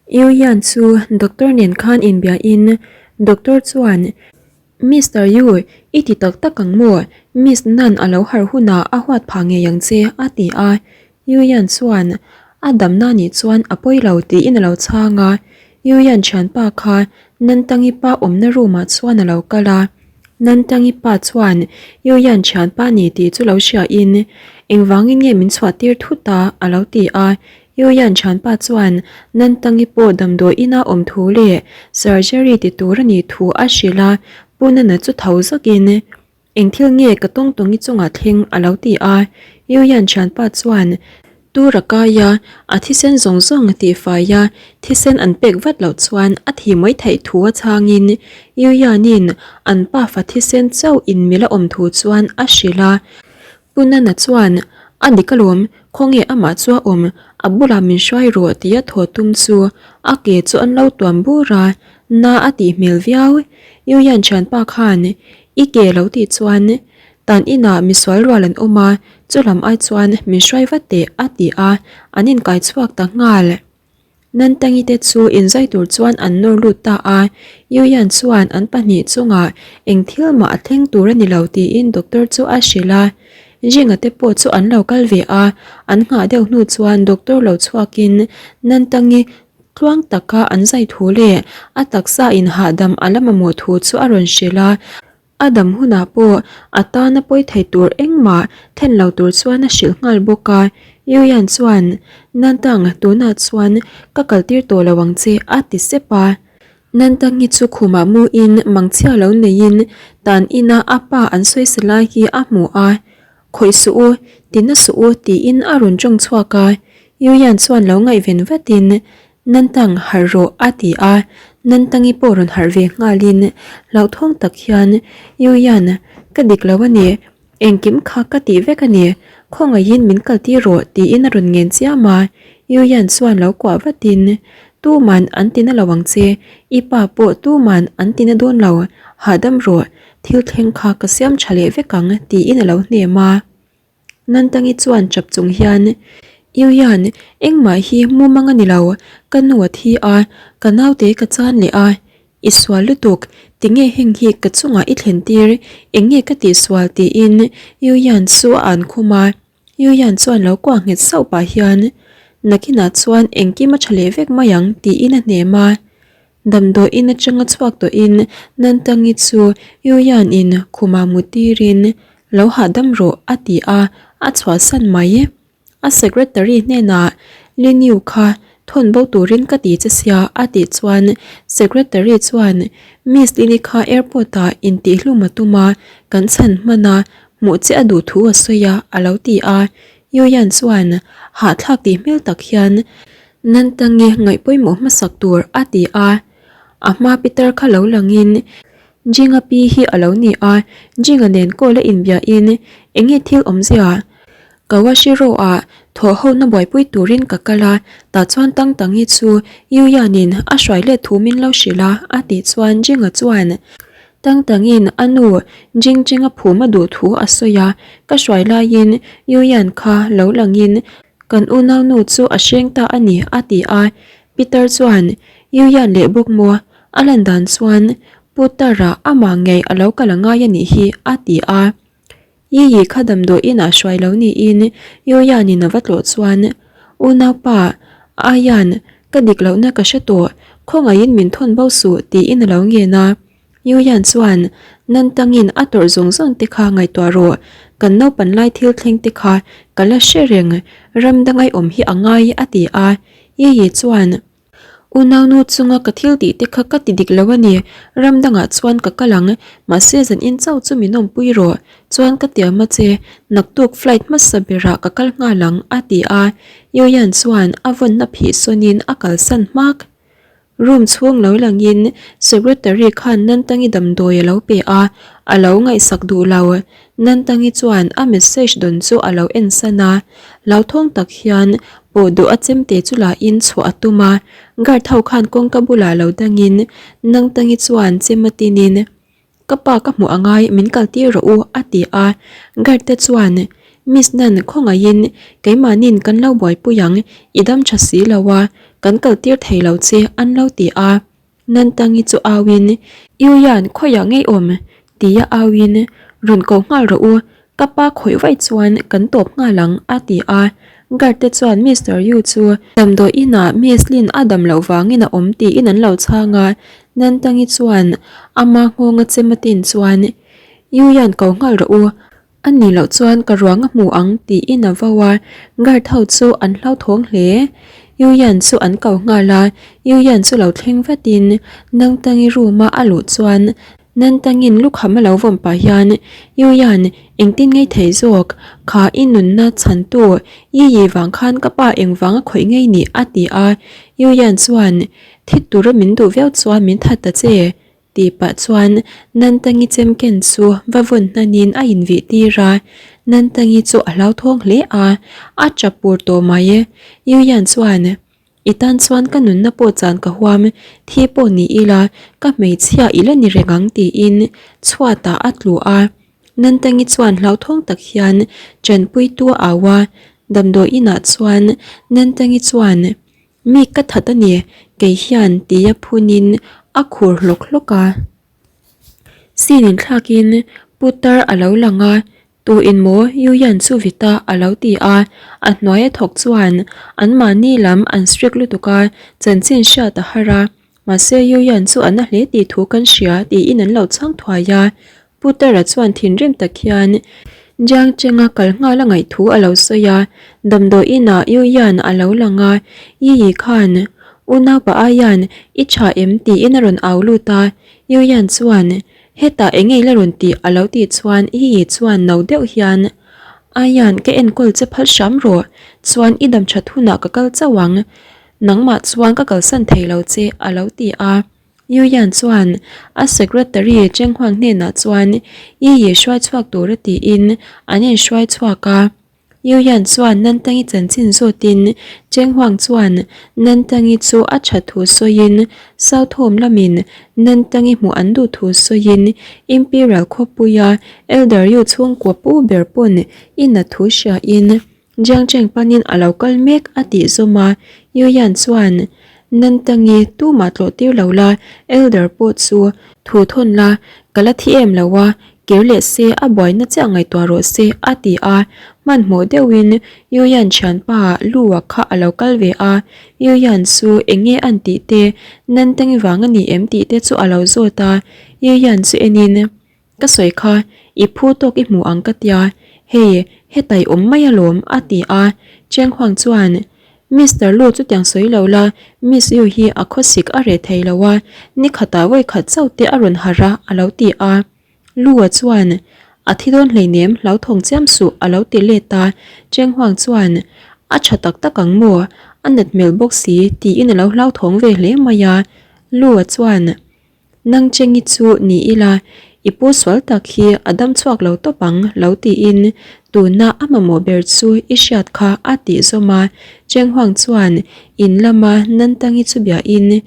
Yu Yan chu doctor nen khan inbia in doctor chuan, Mister Yu, i ti tak tak ang maw? Miss Nan a lo harh hunah a huat phah ngei ang che, a ti a. Yu Yan chuan, A damna nih chuan a pawi lo tiin a lo chhang a. Yu Yan thianpa kha Nantangi pa awmna room ah chuan a lo kal a. Nantangi pa chuan Yu Yan thianpa ni tih chu lo hria in, Engvangin nge min chhuah tir thut a? a lo ti a. Yu Yan thianpa chuan Nantangi pawh damdawi ina awm thu leh surgery ti tur a nih thu a hrilh a, Pu Nana chu tho zawkin, Eng thil nge ka tawng tawngi chungah thleng a lo ti a, Yu Yan thianpa chuan tur a kai a, a thisen zawng zawng a tihfai a, thisen an pek vat loh chuan a thi mai theih thu a chhangin Yu Yanin an pafa thisen chauh inmil a awm thu chuan a hrilh a. Pu Nana chuan, A dik alawm, khawnge amah chu a awm, a bulah min hruai rawh tia thaw tum chu a ke chu an lo tuam bur a, na a tih hmel viau. Yu Yan thianpa khan I ke lo tih chuan tan inah misual rual an awm a, chu lam ai chuan min hruai vat teh a ti a, an inkai chhuak ta nghal. Nantangi te chu inzai tur chuan an nawr lut ta a, Yuyan chuan an pahnih chungah eng thil mah a thleng tur a ni lo tiin doctor chu a hrilh a. Jinga te pawh chu an lo kal ve a, an nghah deuh hnu chuan doctor lo chhuakin Nantangi tluang taka an zai thu leh a taksa in hahdam a la mamawh thu chu a rawn hrilh a. A dam hunah pawh a tana pawi thei tur engmah thlen lo tur chuan a hrilh nghal bawk a. Yuyan chuan, Nantang, tunah chuan ka kaltir tawh lo ang che, a ti sep a. Nantang hi chu khumah muin mangchhia lo neiin tan ina a pa an sawi lai hi a hmu a. Khawih suh u, ti na suh u, tiin a rawn tawng chhuak a. Yuyan chuan lo ngaihven vatin, Nantang, harh rawh, a ti a. Nantangi pawh rawn harh ve nghalin hlauhthawng tak hian, Yuyan, ka dik lo a ni. Engkim kha ka tih vek a ni. Khawngaihin min kaltir rawh, tiin a rawn ngen chiam a. Yuyan chuan lo kuah vatin, Tuman an ti na lo ang che, i pa pawh tuman an ti na dawn lo, hahdam rawh, thil thleng kha ka siam tha leh vek ang, tiin a lo hnem a. Nantangi chuan chap chung hian, Yuyan, engmah hi mumang a ni lo, ka nu a thi a, ka naute ka chan leh a, i sual lutuk, tinge heng hi ka chungah i thlen tir, eng nge ka tihsual tiin Yuyan chu a an khum a. Yuyan chuan lo kuah nghet sauh pah hian, Nakinah chuan engkim a tha leh vek mai ang tiin a hnem a. Damdawiin atanga chhuak tawhin Nantangi chu Yuyan-in khumah mu tirin lo hahdam rawh a ti a, a chhuahsan mai. A secretary hnenah Liniu kha thawn bo turin ka ti che sia a tih chuan secretary chuan Miss Lini kha airport ah intihhlum a tum a, kan chhan hman a, hmuh che a duh thu a sawi a a lo ti a. Yuyan chuan hahthlak tih hmel tak hian Nantangi ngaih pawimawh hmasak tur a ti a, a hma pitar kha lo langin Jinga pi hi a lo ni a, Jinga nen call a inbiahin enge thil awmzia Kawashiro-ah thawh hona buaipui turin ka kal a, tah chuan Tangtangi chu Yuyanin a hruai let thu min lo hrilh a a tih chuan Jinga chuan Tangtangin a nu Jingchinga phum a duh thu a sawi a, ka hruai laiin Yuyan kha lo langin Kan unaunu chu a hreng ta a ni, a ti a. Peter chuan, Yuyan leh bawk maw? A lan dan chuan Pu Tara amah ngei a lo kal a ngai a nih hi, a ti a. Yiyi kha damdawiin ah hruai lo niin Yuyanin a va tlawh chuan, Unaupa, Ayan, ka dik lohna ka hre tawh, khawngaihin min thawn bo suh, tiin a lo ngen a. Yuyan chuan, Nantangin a tawrh zawng zawng te kha ngaihtuah rawh, kan naupan lai thil thleng te kha ka la hre reng, ram dangai awm hi a ngai a ti a. Yiyi chuan, Unaunu chunga ka thil tih te kha ka ti dik lo a ni, ram dangah chuan ka kal ang, mahse zan in chauh chu min awmpui rawh, chuan ka tiam a che, naktuk flight hmasa berah ka kal nghal ang a ti a. Yuyan chuan a vawnna phih sawnin a kalsan hmak. Room chhung lo langin secretary khan Nantangi damdawi a lo pe a, a lo ngaihsak duh lo. Nantangi chuan a message dawn chu a lo en san a, hlauthawng tak hian pawh duh a chemte chu la in chhuah a tum a, guard ho khan kawngka bulah lo dangin Nangtangi chuan chem a tinin, Ka pa ka hmuh angai min kaltir rawh u a ti a, guard te chuan. Miss Nan khawngaihin keimahni'n kan lo buaipui ang, i dam tha si lo a, kan kal tir thei lo che an lo ti a. Nantangi chu auin, Yuyan khawiah ngei awm? tia auin, Rawn ko nghal rawh u, ka pa khawih vaih chuan kan tawp nghal ang a ti a. Guard te chuan Mister Yu chu damdawi inah Miss Lin a dam loh vangin a awm tiin an lo chhang a. Nantangi chuan ama nghawnga chem a tin chuan, Yuyan ko nghal rawh u, A nih loh chuan ka ruang a hmu ang tiin a vo a, guard ho chu an hlauthawng hle. Yuyan chu an ko nghal a, Yuyan chu lo thleng vatin Nangtangi room a a luh chuan Nantangin lukham a lo vawm pah hian Yuyan engtin ngei thei zawk, kha i nunna chhantu Yiyi vang khan ka pa engvang a khawih ngei ni a ti a, Yuyan chuan thi tura min duh viau chuan min that ta che. Tih pah chuan Nantangi chemken chu va vawn hnanin a invih tir a, Nantangi chu a hlauthawng hle a, a tap pur tawh mai. Yuyan chuan, I tan chuan ka nunna pawh chan ka huam, thi pawh ni ila ka hmeichhia i la ni reng ang tiin chhuatah a tlu a. Nantangi chuan hlauthawng tak hian tanpuitu a au a, damdawi inah chuan Nantangi chuan, Mi ka that a ni, kei hian tia phunin a khur hlawk hlawk a. Scene inthlakin putar a lo lang a, Tu in maw Yuyan chu vit a a lo ti a, a hnuai a thawk chuan anmahni lam an strict lutuk a, chanchin hriat a har a, mahse Yuyan chu a na hle tih thu kan hria tiin an lo chhang thuai a. Putara chuan thinrim tak hian Jiang Cheng-a kal nghal a ngaih thu a lo sawi a, damdawi inah Yu Yan a lo lang a, Yi Yi khan, Unaupa Ayan, i tha em? tiin a rawn au lut a, Yu Yan chuan, Hetah eng nge i la rawn tih? a lo tih chuan Yi Yi chuan no deuh hian, Ayan, ka enkawl che phal hram rawh, chuan i dam that hunah ka kal chauh ang, nangmah chuan ka kalsan thei lo che, a lo ti a. Yu Yan chuan a secretary Cheng Huang hnenah chuan Yi Yi hruai chhuak tura tiin an inhruai chhuak a. Yu Yan chuan Nantangi chanchin zawtin Cheng Huang chuan Nantangi chu a tha thu sawiin South Home lamin Nantangi hmuh an duh thu sawiin Imperial khawpuia Elder Yu chhungkua pu ber pawn i nat thu hriain Jiang Cheng panin a lo kal mek a tih zawm a, Yu Yan chuan, Nantangi, tumah tlawh tir lo la, Elder pawh chu thu thawn la, ka la thi em lo a, kir leh se a buaina chiah ngaihtuah rawh se a ti a, hmanhmawh deuhin Yu Yan thianpa Lu-a kha a lo kal ve a, Yu Yan chu eng nge an tih te, Nantangi vang a ni em tih te chu a lo zawt a, Yu Yan chu enin, Ka sawi kha, i phu tawk i hmu ang ka tia, hei heta i awm mai alawm a ti a, Cheng Huang chuan, Mister Lu chutiang sawi lo la, Miss Yu hi a khawsik a reh thei lo a, ni khatah vawi khat chauh te a rawn harh a a lo ti a. Lu-a chuan, A thi dawn hleinem, hlauthawng chiam suh a lo ti let a, Cheng Huang chuan, A tha tak tak ang maw, a nat hmel bawk si tiin a lo hlauthawng ve hle mai a, Lu-a chuan, Nang Chengi chu ni ila, i pu sual tak hi a dam chhuak lo tawp ang lo tiin tuna a mamawh ber chu i hriat kha a tih zawm a. Cheng Huang chuan in lama Nantangi chu biahin,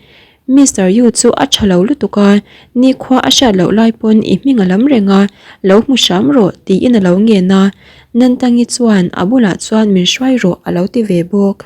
Mister Yu chu a tha lo lutuk a, nikhua a hriat loh lai pawn i hming a lam reng a, lo hmu hram rawh tiin a lo ngen a. Nantangi chuan a bulah chuan min hruai rawh a lo ti ve bawk.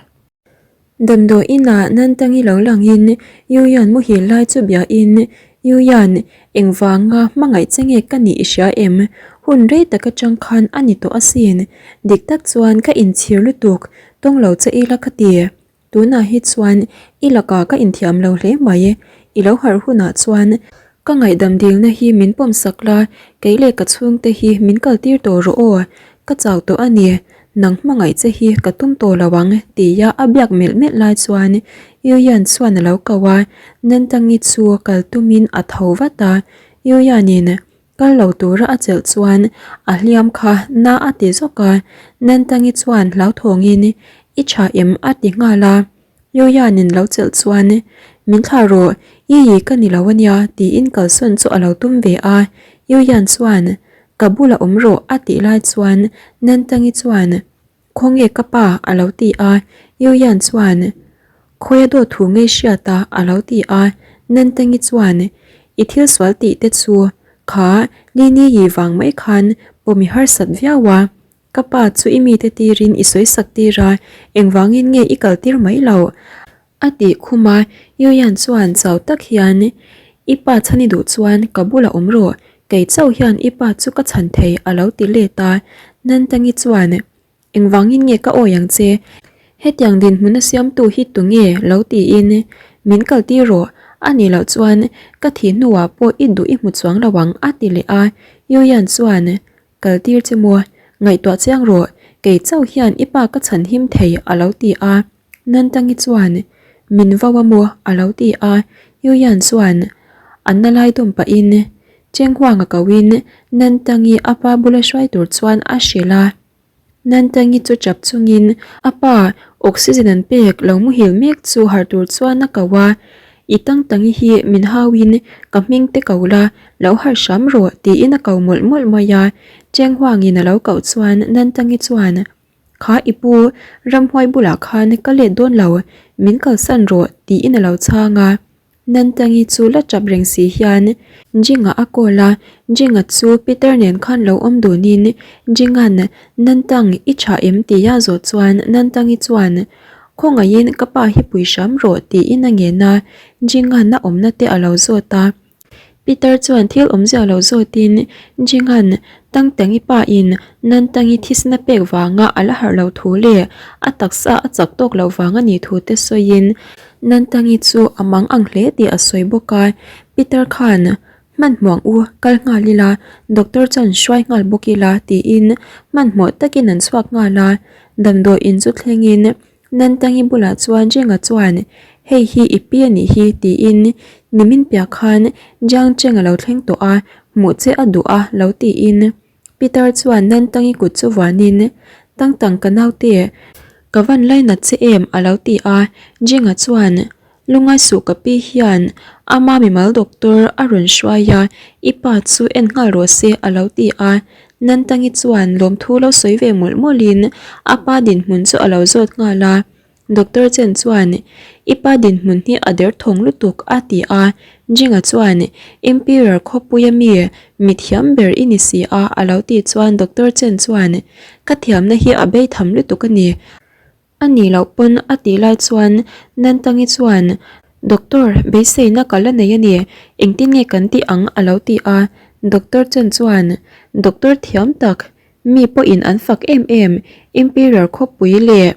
Damdawi inah Nantangi lo langin Yuyan muhil lai chu biain, Yuyan, engvanga hmangaih che nge ka nih i hria em? Hun rei tak atang khan a ni tawh asin. Dik tak chuan ka inchhir lutuk, tawng lo che ila ka ti. Tunah hi chuan i lakah ka inthiam lo hle mai. I lo harh hunah chuan Ka ngaihdam dilna hi min pawm sak la, kei leh ka chhungte hi min kal tir tawh rawh aw, ka chau tawh a ni, nang hmangaih che hi ka tum tawh lo ang tia a biak melh melh lai chuan Yuyan chuan a lo ko a, Nantangi chu kal tumin a tho vat a, Yuyanin kal lo tura a chelh chuan a hliam kha na a ti zawk a, Nantangi chuan hlauthawngin I tha em a ti nghal a. Yoyanin lo chelh chuan, Min thlah rawh, i i ka ni lo ania tiin kalsawn chu a lo tum ve a. Yoyan chuan, Ka bulah awm rawh a tih lai chuan Nantangi chuan, Khawnge ka pa a lo ti a. Yoyan chuan, Khawia dawt thu ngei hriat a a lo ti a. Nantangi chuan, I thil sual tih te chu kha Lini i vang mai khan pawm i harsat viau a. Ka pa chu i mite tirin i sawi sak tir a, engvangin nge i kal tir mai loh? A tih khum a, Yuyan chuan chau tak hian, I pa chhan i duh chuan ka bulah awm rawh, kei chauh hian i pa chu ka chhan thei a lo ti let a. Nantangi chuan, Engvangin nge ka awi ang che? Hetiang dinhmuna siamtu hi tunge lo tiin min kal tir rawh, a nih loh chuan ka thih hnuah pawh i duh i hmu chuang lo ang a ti leh a. Yuyan chuan, Kal tir che maw? Ngaihtuah chiang rawh, kei chauh hian i pa ka chhan him thei a lo ti a. Nantangi chuan, Min vau a maw? a lo ti a. Yuyan chuan a na lai dawm pahin Chenghuanga koin Nantangi a pa bula hruai tur chuan a hrilh a. Nantangi chu chap chungin a pa oxygen an pek lo muhil mek chu harh tur chuan a ko a, I tangtangi hi min hauin ka hming te ko la, lo harh hram rawh tiin a ko mawlh mawlh mai a. Chenghuangin a lo koh chuan Nantangi chuan, Kha i pu, ramhuai bulah khan ka let dawn lo, min kalsan rawh tiin a lo chhang a. Nantangi chu la tap reng si hian Jinga a call a, Jinga chu Peter nen khan lo awm dunin Jinga'n Nantang i tha em tia zawh chuan Nantangi chuan Khawngaihin ka pa hi pui hram rawh tiin a ngen a, Jinga'n a awmna te a lo zawt a. Peter chuan thil awmzia lo zawtin Jinga'n Tangtangi pa in Nantangi thisna pek vanga a la harh loh thu leh a taksa a chak tawk loh vang a nih thu te sawiin Nantangi chu a mang ang hle tih a sawi bawk a, Peter khan Hmanhmawh ang u, kal nghal ila, doctor chuan hruai nghal bawk ila tiin hmanhmawh takin an chhuak nghal a, damdawi in chu thlengin Nantangi bulah chuan Jenga chuan, Hei hi i pi a nih hi, tiin nimin piah khan Jiang Cheng a lo thleng tawh a, hmuh che a duh a lo tiin Peter chuan Nantangi kut chu vuanin, Tangtang ka naute, ka van lainat che em a lo ti a, Jenga chuan, Lungai suh ka pi hian ama mimal doctor a rawn hruai a, i pa chu en nghal rawh se a lo ti a. Nantangi chuan lawmthu lo sawi ve mawlh mawlhin a pa dinhmun chu a lo zawt nghal a. Doctor Chen chuan, I pa dinhmun hi a derthawng lutuk a ti a. Jinga chuan, Emperor khawpuia mi mithiam ber i ni si a a lo tih chuan Doctor Chen chuan, Ka thiamna hi a beitham lutuk a ni. A nih loh pawn a tih lai chuan Nantangi chuan, Doctor, beiseina ka la nei a ni, engtin nge kan tih ang a lo ti a. Doctor Chen chuan, Doctor thiam tak, mi pawhin an fak em em, Imperial khawpui leh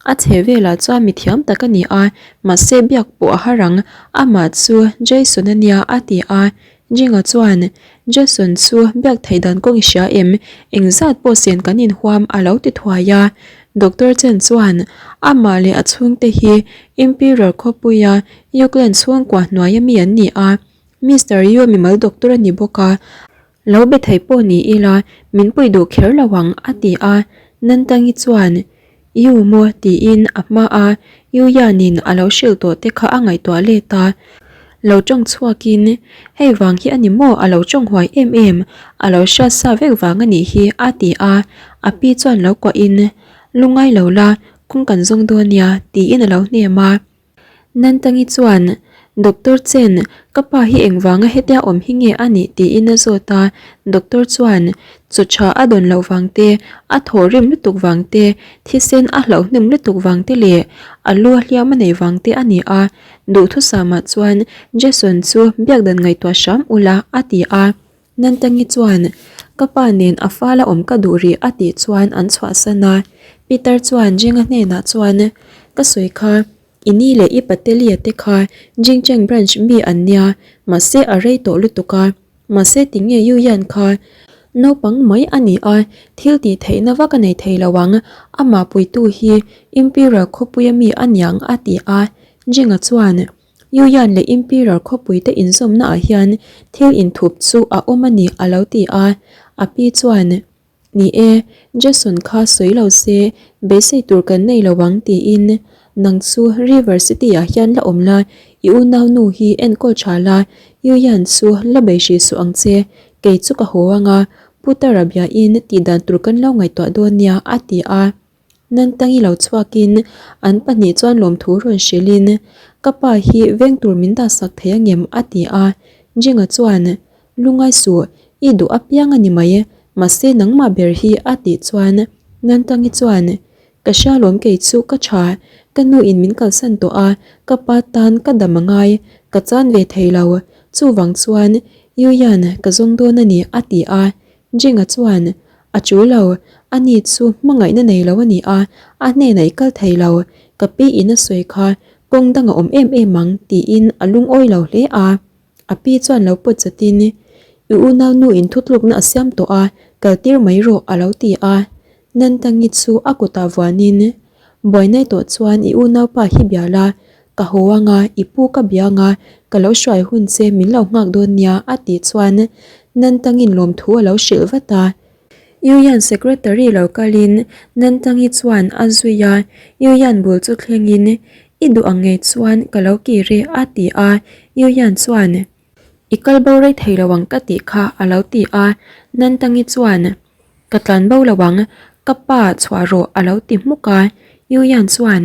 a chhe velah chuan mi thiam tak a ni a, mahse biak pawh a har ang, amah chu Jason a nia a ti a. Jinga chuan, Jason chu biak theih dan kawng i hria em? Engzat pawh sen kan inhuam a lo ti thuai a. Doctor Chen chuan, Amah leh a chhungte hi Imperial khawpuia Yukland chhungkua hnuaia mi an ni a, Mister Yu mimal doctor a ni bawk a, lo be thei pawh ni ila min pui duh kher lo ang, a ti a. Nantangi chuan, Yu maw? tiin a hma a Yu Yanin a lo hrilh tawh te kha a ngaihtuah let a. Lo tawng chhuakin, Hei vang hi a ni maw a lo tawng huai em em, a lo hriat sa vek vang a nih hi a ti a. A pi chuan lo kuahin, Lungai lo la, kawng kan zawng dawn nia tiin a lo hnem a. Nantangi chuan, Doctor Chen, ka pa hi engvanga hetia awm hi nge a nih tiin a zawt a, Doctor chuan, Chaw tha a dawn loh vang te, a thaw rim lutuk vang te, thisen a hlauh hnem lutuk vang te leh a lu a hliam a neih vang te a ni a, duhthusamah chuan Jason chu biak dan ngaihtuah hram ula a ti a. Nantangi chuan, Ka pa nen a fala awm ka duh rih a tih chuan an chhuahsan a. Peter chuan Jinga hnenah chuan, Ka sawi kha, i ni leh i Patelia te kha Jingcheng branch mi an nia, mahse a rei tawh lutuk a. Mahse tinge Yu Yan kha naupang mai a ni a, thil tih theihna vak a nei thei lo ang, amah puitu hi Imperial khawpuia mi a niang a ti a. Jinga chuan, Yuyan leh Imperial khawpui te inzawmna ah hian thil inthup chu a awm a ni a lo ti a, a pi chuan, Ni e, Jason kha sawi lo se beisei tur kan nei lo ang tiin, Nang chu River City ah hian la awm la, i unau nu hi enkawl tha la, Yuyan chu la bei hrih suh ang che, kei chu ka haw ang a, Putara biain tihdan tur kan lo ngaihtuah dawn nia a ti a. Nantangi lo chhuakin an pahnih chuan lawmthu rawn hrilhin, Ka pa hi veng tur min dahsak thei angem? a ti a. Jinga chuan, Lungai suh, i duh apiang a ni mai, mahse nangmah ber hi a tih chuan. Nantangi chuan, Ka hria lawm kei chu ka tha, ka nu in min kalsan tawh a, ka pa tan ka dam a ngai, ka chan ve thei lo, chuvang chuan Yuyan ka zawng dawn a ni a ti a. Jenga chuan, A chu lo, ani chu hmangaihna nei lo a ni a, a hnenah i kal thei lo, ka pi in a sawi kha kawng dang a awm em em ang tiin a lungawi lo hle a. A pi chuan lo pawt chatin, I unau nu in thutlukna a siam tawh a, kal tir mai rawh a lo ti a. Nantangi chu a kutah vuanin, Buainai tawh chuan i unaupa hi bia la, ka haw anga i pu ka bia anga ka lo hruai hun che min lo nghak dawn nia a tih chuan Nantangin lawmthu a lo hrilh vat a. Yuyan secretary lo kalin Nantangi chuan a zui a, Yuyan bul chu thlengin, I duh ang ngei chuan ka lo kir e a ti a, Yuyan chuan, I kal bo rei thei lo ang ka tih kha a lo ti a, Nantangi chuan, Ka tlan bo lo ang, ka pa chhuah rawh a lo ti hmuk a, Yuyan chuan,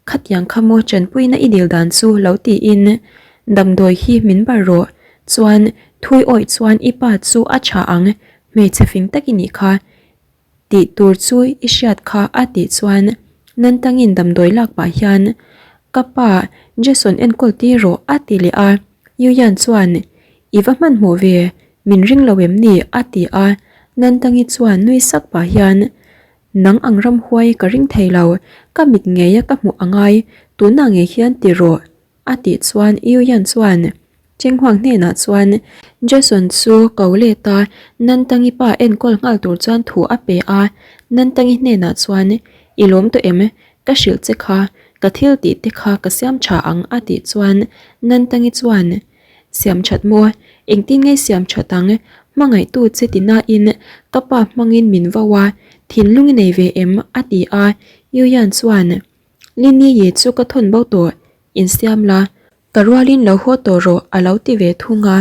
Khatiang kha maw tanpuina i dil dan chu lo tiin, Damdawi hi min bar rawh, chuan thui awih chuan i pa chu a tha ang, hmeichhe fing tak i nih kha, tih tur chu i hriat kha a tih chuan Nantangin damdawi lak pah hian, Ka pa, Jason enkawl tir rawh a ti leh a, Yuyan chuan, I va hmanhmawh ve, min ring lo em ni? a ti a, Nantangi chuan nui sak pah hian, Nang ang ramhuai ka ring thei lo, ka mit ngeia ka hmuh a ngai, tunah ngei hian ti rawh. A tih chuan Yuyan chuan Chenghuang hnenah chuan Jason chu ko let a, Nantangi pa enkawl nghal tur chuan thu a pe a, Nantangi hnenah chuan I lawm tawh em? Ka hrilh che kha, ka thil tih te kha ka siam tha ang a tih chuan Nantangi chuan Siam that maw? Engtin nge siam that ang? Hmangaihtu che ti nain ka pa hmangin min vo a, thinlung i nei ve em? a ti a, Yuyan chuan Lini ye chu ka thawn bo tawh, insiam la, ka rualin lo haw tawh rawh a lo ti ve thung a.